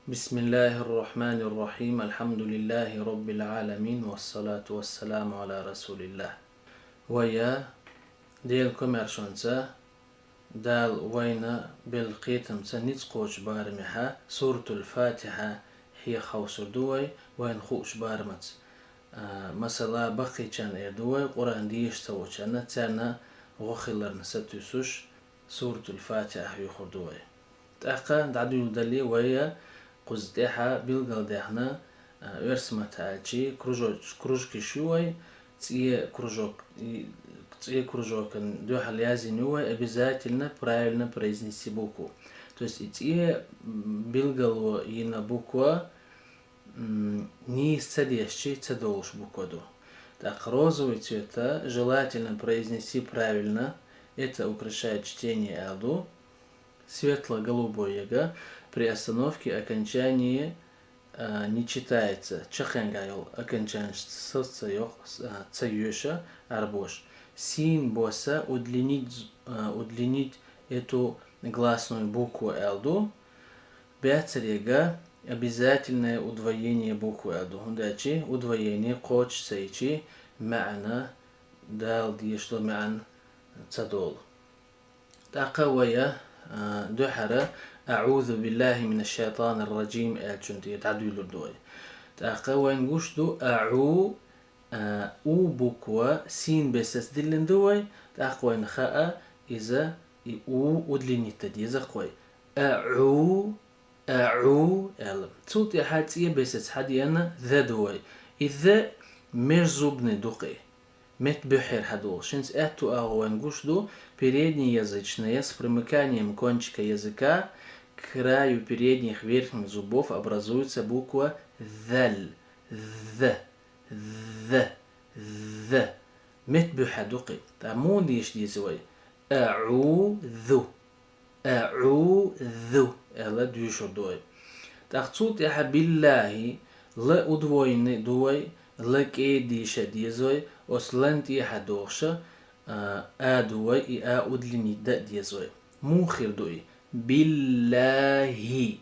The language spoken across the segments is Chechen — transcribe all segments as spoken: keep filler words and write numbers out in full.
بسم الله الرحمن الرحيم. الحمد لله رب العالمين. والصلاة والسلام على رسول الله. Вай Делан комаьршонца, Дала вайна белла кхетамца ницкъ кхочу барамехьа, Суратул-Фатихьа хьехавсур ду вай, вайна хуучу барамаца. А, масала, баккхийчарна эр ду вай, Къуръан деша ца волчарна, царна гӀо хиларна сатуьйсуш, Суратул-Фатихьа хьоьхур ду вай. ТӀаккха дӀадуьйладале вай кхуза тӀехьа билгалдаьхна, а, оьрсийн маттахь аьлча, кружоч-, кружкаш ю вай, цӀе кружок, и, цӀе кружокан дуьхьал язйина ю вай обязательно правильно произнести букву. То есть и цӀе, м, билгало йина буква, м, нийса ца дешча ца долуш буква ду. ТӀаккха розовый цвета желательно произнести правильно, это украшает чтение аьлла ду. Светло-голубой яга при остановке окончание, а, не читается. Чаккхенгахь йолу окончанеш сов ца йоккху, а, ца йоьшу Ӏарбоша. Син босса удлинить, а, удлинить эту гласную букву аьлла ду. Баьццарега обязательное удвоение буквы аьлла ду. ХӀунда аьлча удвоение кхочуш ца йича маьӀна, Дала дешдо маьӀна ца долу. ТӀаккха вай, а, дуьххьара «أعوذ بالله من الشيطان الرجيم» аьллачун тӀе дӀадуьйлур ду вай. ТӀаккха вайна гуш ду «аӀу», а, «у» буква син бесаца диллина ду вай, тӀаккха вайна хаьа иза, и «у» удлинить дан деза-кх вай. «АӀу», «аӀу» аьлла. Цул тӀаьхьа цӀе бесаца хьадеана «з» ду вай. И «з» межзубный ду-кх и. Меттан буьххьера хьадолуш. ХӀинца аьтту агӀо вайна гуш ду: переднеязычная с примыканием кончика языка к краю передних верхних зубов образуется буква «заль». «З», «з», «з». Меттан буьххьехь ду-кх и. ТӀаккха муха деша деза вай? «АӀузу». «АӀузу» аьлла доьшур ду вай. ТӀаккха цул тӀаьхьа «биллахӀи», «л» удвоенный ду вай, «л» кӀеда деша деза вай, оцу «л»-н тӀехьа догӀуш, а, «а» ду вай, и «а» удлинить дан а деза вай. Муха хир ду и? «БиллахӀи»,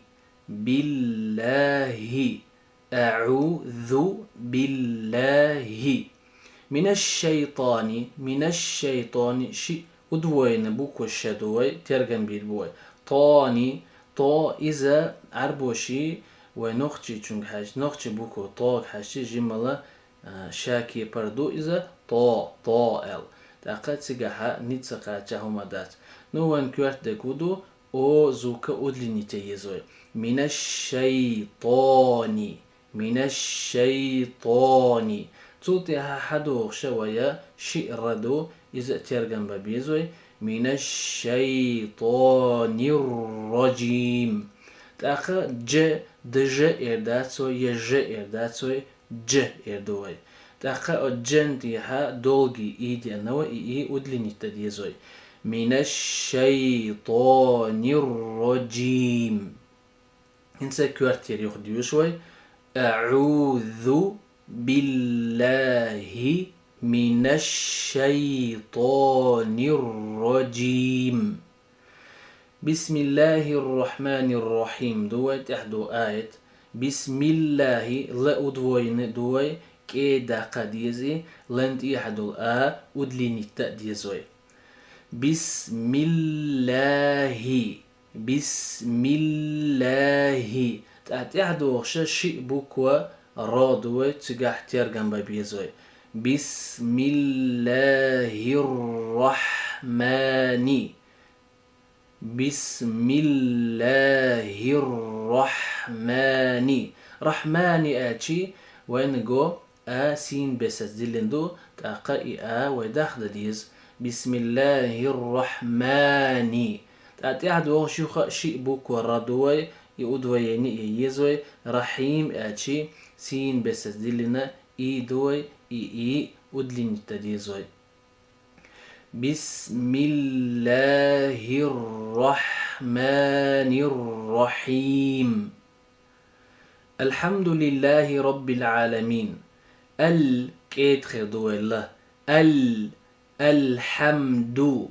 «биллахӀи». «АӀузу биллахӀи». «Минаш-шайтани», «минаш-шайтани», шиъ удвоенный буква ша ду вай, тергам бийр бу вай. «Тани», «то», иза Ӏарбоши вай нохчичунга хьаьжча, нохчи буква «то»-га хьаьжча, жимма а, а, ша кепара ду иза, «то», «то» аьлла. ТӀаккха цигахьа ницкъ ца кхача хӀума дац. Ну, вайн коьрта дерг хӀун ду? «О» звука удлинить ян еза вай. «Минаш-шайтани, минаш-шайтани». Цул тӀаьхьа хьадогӀуш вай шиъ «р» ду, иза а тергам бан беза вай. «Минаш-шайтанир-раджим». ТӀаккха «дж», «дж» эр дац вай, я «ж» эр дац вай, «дж» эр ду вай. ТӀаккха оцу «дж»-н тӀехьа долгий «и» деана вай, и «и» удлинить дан деза вай. «Минаш-шайтанир-раджим». ХӀинца коьртера юха доьшу вай. «АӀузу биллахӀи минаш-шайтанир-раджим». «БисмиллахӀир-рахьманир-рахьим» ду вай, тӀехь ду аят. «БисмиллахӀи», «л» удвоенный ду вай, кӀеда даккха деза и, «л»-н тӀехьа долу «а» удлинить дан а деза вай. «БисмиллахӀи». ТӀаккха тӀехьа догӀуш шиъ буква «р» ду вай, цигахь тергам бан беза вай. «БисмиллахӀир-рахьмани». «БисмиллахӀир-рахьмани». «Рахьмани» аьлча, вайна го «а» син бесаца диллина ду, тӀаккха и «а» вай дахдан деза. «БисмиллахӀир-рахьмани». ТӀаккха тӀехьа догӀуш юха а шиъ буква «р» ду вай, и удвоенный ян еза вай. «Рахьим» аьлча, син бесаца диллина «и» ду вай, и «и» удлинить дан деза вай. «БисмиллахӀир-рахьманир-рахьим». «АлхьамдулиллахӀи раббил-Ӏаламин». «Ал» кӀеда хир ду вай, «л». «Ал», «алхьамду»,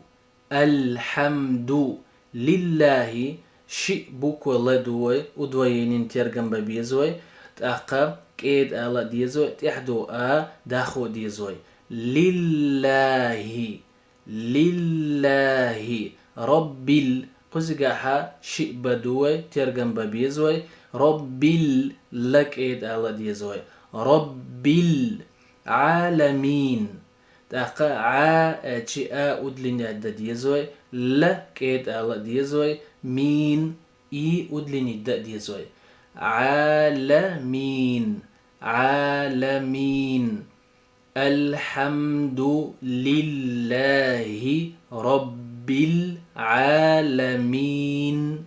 «алхьамду», «лиллахӀи», Шиъ буква «л» ду вай, удвоенин тергам бан беза вай, тӀаккха кӀеда ала а деза вай, тӀехьа дола «а» дӀахо а деза вай. Лиллахи, лиллахи, роббил. Кхузигахьа шиъ «б» ду вай, тергам бан беза вай, роббил, «л» кӀеда ала а деза вай. Роббил Ӏаламин. ТӀаккха «Ӏа» аьлча «а» удлинять дан деза вай, «л» кӀеда ала а деза вай, «мин», «и» удлинить дан а деза вай. Ӏаламин, Ӏаламин. Алхьамду лиллахи роббил Ӏаламин.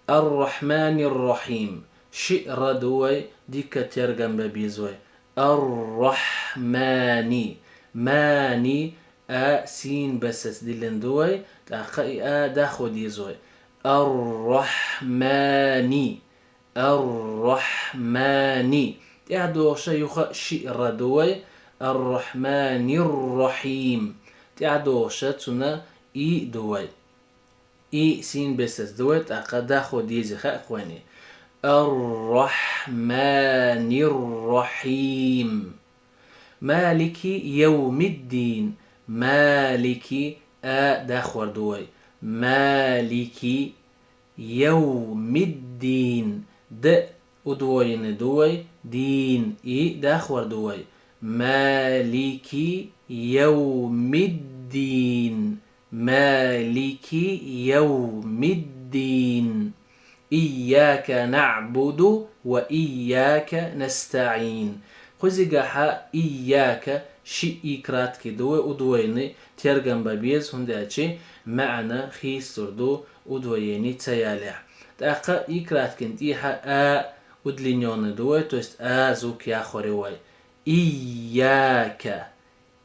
Ар-Рахьманир-Рахьим. Шиъ «р» ду вай, дикка тергам бан беза вай. Ар-Рахьмани. Мани, «а» син бесаца диллина ду вай, тӀаккха и «а» дӀахо деза вай. Ар-Рахьмани. Ар-Рахьмани. ТӀехьа доагӀаш юха а шиъ «р» ду вай. Ар-Рахьманир-Рахьим. ТӀехьа доагӀаш цунна «и» ду вай. «И» син бесаца ду вай, тӀаккха дӀахо деза хьа а хойни. Ар-Рахьманир-Рахьим. Малики явмиддин. Малики, «а» дӀахор ду вай. Малики явмиддин. «Д» удвоенный ду вай, «дин», «и» дӀахор ду вай. Малики явмиддин. Малики явмиддин. Ийяка наъбуду ва ийяка настаъин. Кхузигахьа ийяка шиъ и краткий ду вай, удвоенный тергам бан беза, хӀунда аьлча маӀан хийцалур ду удвоенный ца ялехь. ТӀаккха и краткийна тӀехьа «а» удлинённый ду вай, то есть «а» звук яхор ю вай. Ийяка.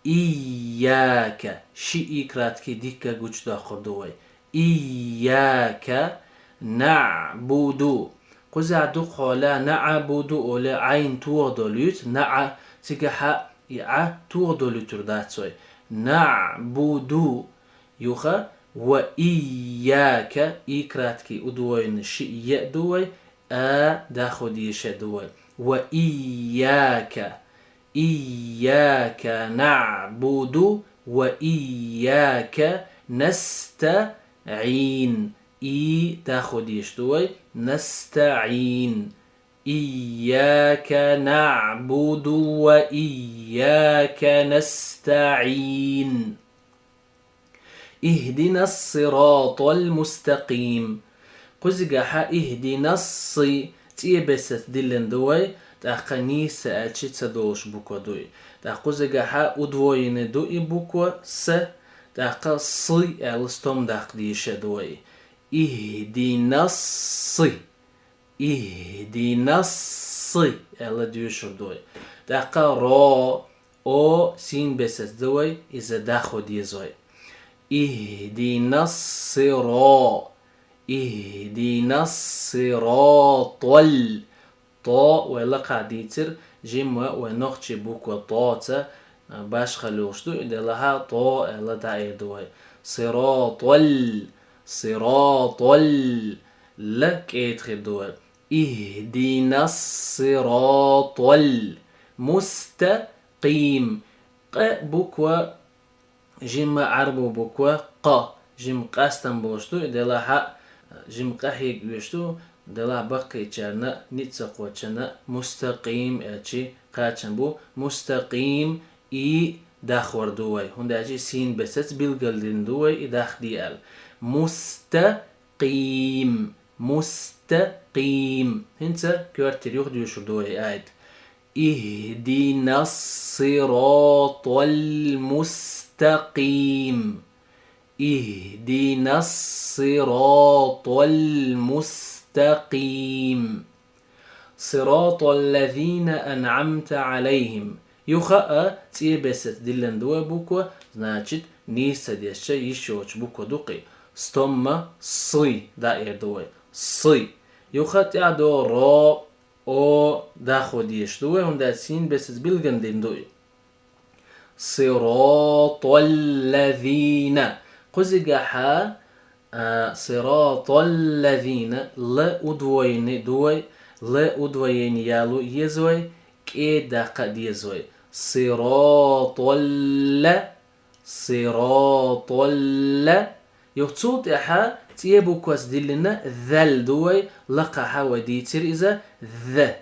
Ийяка. Шиъ и краткий дикка гучадоаккхар ду вай. Ийяка наъбуду. Кхузахь дукха хьолахь наъбуду оле Ӏайн тоха долуьйту, наъа, цигахьа и Ӏа тоха долуьйтур дац вай. Наъбуду. Юха ва ийяка, и краткий удвоенный шиъ я ду вай, «а» дӀахо дезаш ду вай. Ва ийяка. Ийяка наъбуду ва ийяка настаъин. «И» дӀахо дезаш ду вай. Настаъин. Ийяка наъбуду ва ийяка настаъин. Ихдинас сиратал мустакъим. Кхузигахьа ихдинас, цӀе бесаца диллина ду вай, тӀаккха нийса аьлча ца долуш буква ду и. ТӀаккха кхузигахьа удвоенный ду и буква, «с», тӀаккха «сы» аьлла стом даккха дезаш ду вай. Ихдинас. Ихдинас аьлла доьшур ду вай. ТӀаккха ро, о син бесаца ду вай, иза дӀахо деза вай. Ихдинас сиро. Ихдинас сиротал. То вай лакхахь дийцира, жимма вай нохчий буква то ца, а, башхалла йолуш ду, и делахьа то аьлла дӀаэр ду вай. Сиротал, сиротал, л кӀеда хир ду вай. Ихдинас сиротал мустакъим. Къ буква жимма Ӏарбо буква къа, жимма къастам болуш ду, и делахьа жимма къахьега оьшуш ду, делахь баккхийчарна ницкъ ца кхоччарна мустакъим аьлчи кхачам бу, мустакъим и дӀахор ду вай, хӀунда аьлча син бесаца билгалдина ду вай и дахде аьлла. Мустакъим, мустакъим. ХӀинца коьртера юха доьшур ду вай аят. Ихдинас сиратал мустакъим. Ихдинас сиратал мустакъим. Сиратал лазина анъамта алайхим. Юха а цӀе бесаца диллина ду вай буква, значит, нийса дезча йиш йоцу буква ду кхи. Стомма сы дӀаэр ду вай. Сы. Юха тӀехь до ро, о дӀахо дезаш ду вай, хӀунда аьлча син бесаца билгган дина ду и. Сиратал лазина. Кхузигахьа А, сираталлазина, л удвоение ду вай, л удвоение яло еза вай, кӀеда даккха деза вай. Сираталла, сираталла. Юха цул тӀехьа цӀе буквас диллина зал ду вай, лакхахьа вай дийцира иза, з,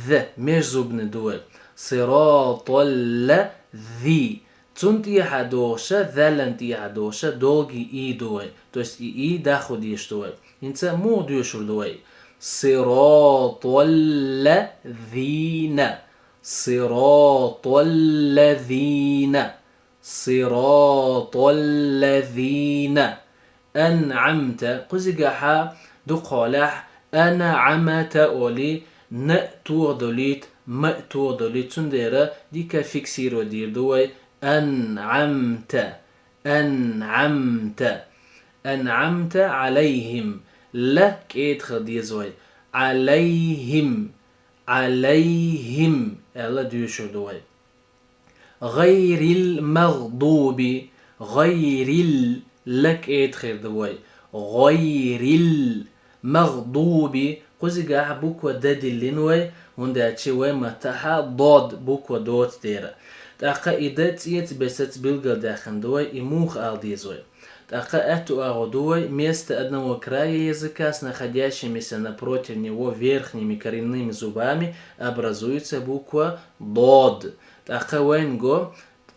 з, межзубный ду вай. Сираталла, зи. Цун тӀехьа догӀуша, залан тӀехьа догӀуша, долгий и ду вай. То есть и, и дӀахо деш ду вай. ХӀинца муха доьшур ду вай? Сираталлазина. Сираталлазина. Сираталлазина. АнӀамта. Кхузигахьа дукха хьолехь анӀамата оли, н тоха долийт, м тоха долийт. Цундела дика фиксировать дийр ду вай. АнӀамта. АнӀамта. АнӀамта Ӏалайхим. Л кӀеда хила деза вай. Ӏалайхим. Ӏалайхим аьлла доьшур ду вай. ГӀайрил магӀдуби. ГӀайрил, л кӀеда хир ду вай. ГӀайрил магӀдуби. Кхузигахьа буква д диллина вай, хӀунда аьлча вай маттахьа дод буква доцу дера. ТӀаккха и д цӀеца бесаца билгалдаьккхина ду вай, и муха ала деза вай? ТӀаккха аьтту агӀо ду вай: вместо одного края языка с находящимися напротив него верхними коренными зубами образуется буква дод. ТӀаккха вайна го,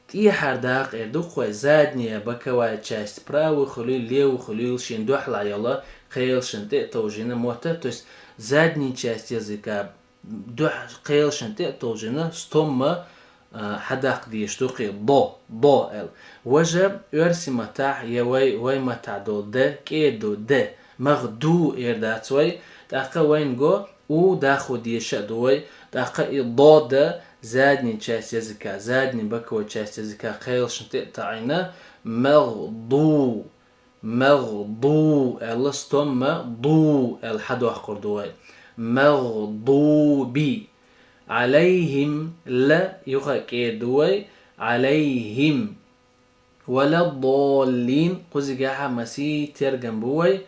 тӀехьара дакъа эр ду-кх вай, задняя боковая часть, правый хуьлийла, левый хуьлийла, шен дуьхьала йола кхелашна тӀе а товжийна мотт, то есть задняя часть языка, дуьхь-, кхелашна тӀе а товжийна, стомма, а, хьадаккха дезаш ду-кх и, до, до аьлла. Важа оьрсийн маттахь я вай, вай маттахь долу д, кӀеда ду, д, магӀду эр дац вай, тӀаккха вайна го, у дӀахо дезаш а ду вай, тӀаккха и дод задняя часть языка, задняя боковая часть языка кхелашна тӀе а таӀийна, магӀду, магӀду аьлла, стомма ду аьлла хьадоккхур ду вай. МагӀдуби. Ӏалайхим, л юха кӀеда ду вай, Ӏалайхим. Валаддаллин, кхузигахьа масийтта тергам бу вай,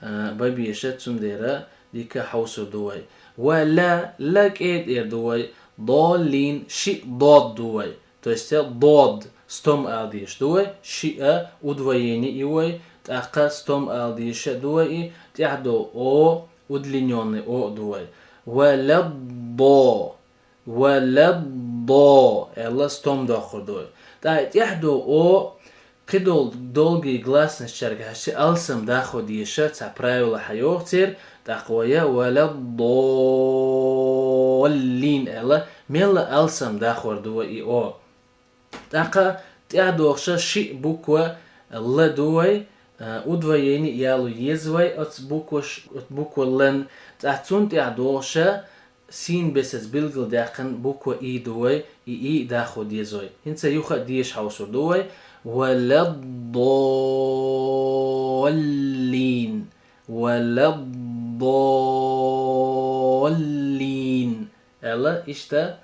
а, бан безаш, цундела дика хьовсур ду вай. Вала, ла кӀеда эр ду вай, даллин, шиъ дод ду вай. То есть дод, стом ала дезаш ду вай, шиъ удвоение и вай, тӀаккха стом ала дезаш а ду вай и, тӀехь долу о, удлинённый о ду вай. Валаддо. Валаддо аьлла, стом доккхур ду вай. ТӀаккха тӀехь долу о, кхидолу долгий гласностьчаьрга хьаьжча, алсам дӀахо дезаш цхьа правило хьайогӀу церан, тӀаккха вай валаддоллин аьлла, мелла алсам дӀахор ду вай и о. ТӀаккха тӀехь догӀуша шиъ буква л ду вай, а, удвоение яло еза вай оцу букваш-, оцу буква лан, тӀаккха цунна тӀехь догӀуша син бесаца билгалдаьккхина буква и ду вай, и и дӀахо деза вай. ХӀинца юха а дезаш хьовсур ду вай. Валаддоллин. Валаддоллин. Аьлла, иштта,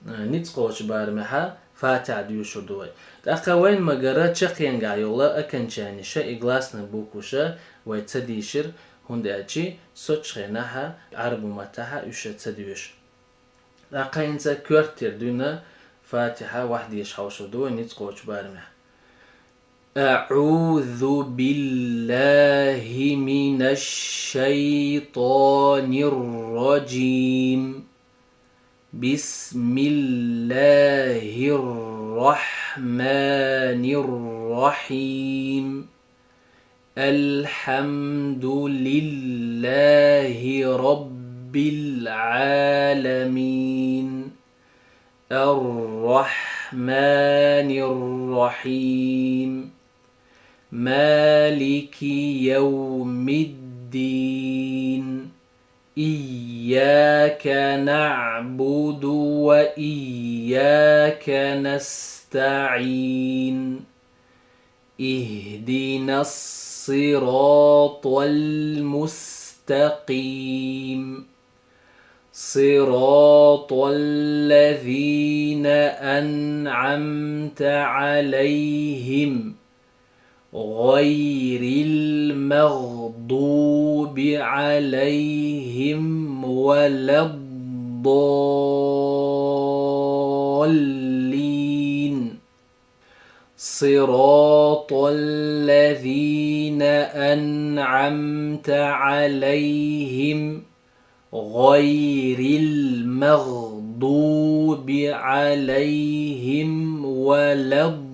а, ницкъ кхочу барамехьа Фатихьа доьшур ду вай. ТӀаккха вайна ма-гарра чаккхенгахь йолу окончаниеша и гласный букваша вай ца дийшира, хӀунда аьлча соцчу хенахьа Ӏарбу маттахьа уьш ца доьшу. ТӀаккха хӀинца коьртера дуьйна Фатихьа вайх дезаш хьовсур ду вай ницкъ кхочу барамехь. أعوذ بالله من الشيطان الرجيم. بسم الله الرحمن الرحيم. الحمد لله رب العالمين. الرحمن الرحيم. مالك يوم الدين. إياك نعبد وإياك نستعين. اهدنا الصراط المستقيم. صراط الذين أنعمت عليهم غير المغضوب عليهم ولا الضالين. صراط الذين أنعمت عليهم غير المغضوب عليهم ولا الضالين.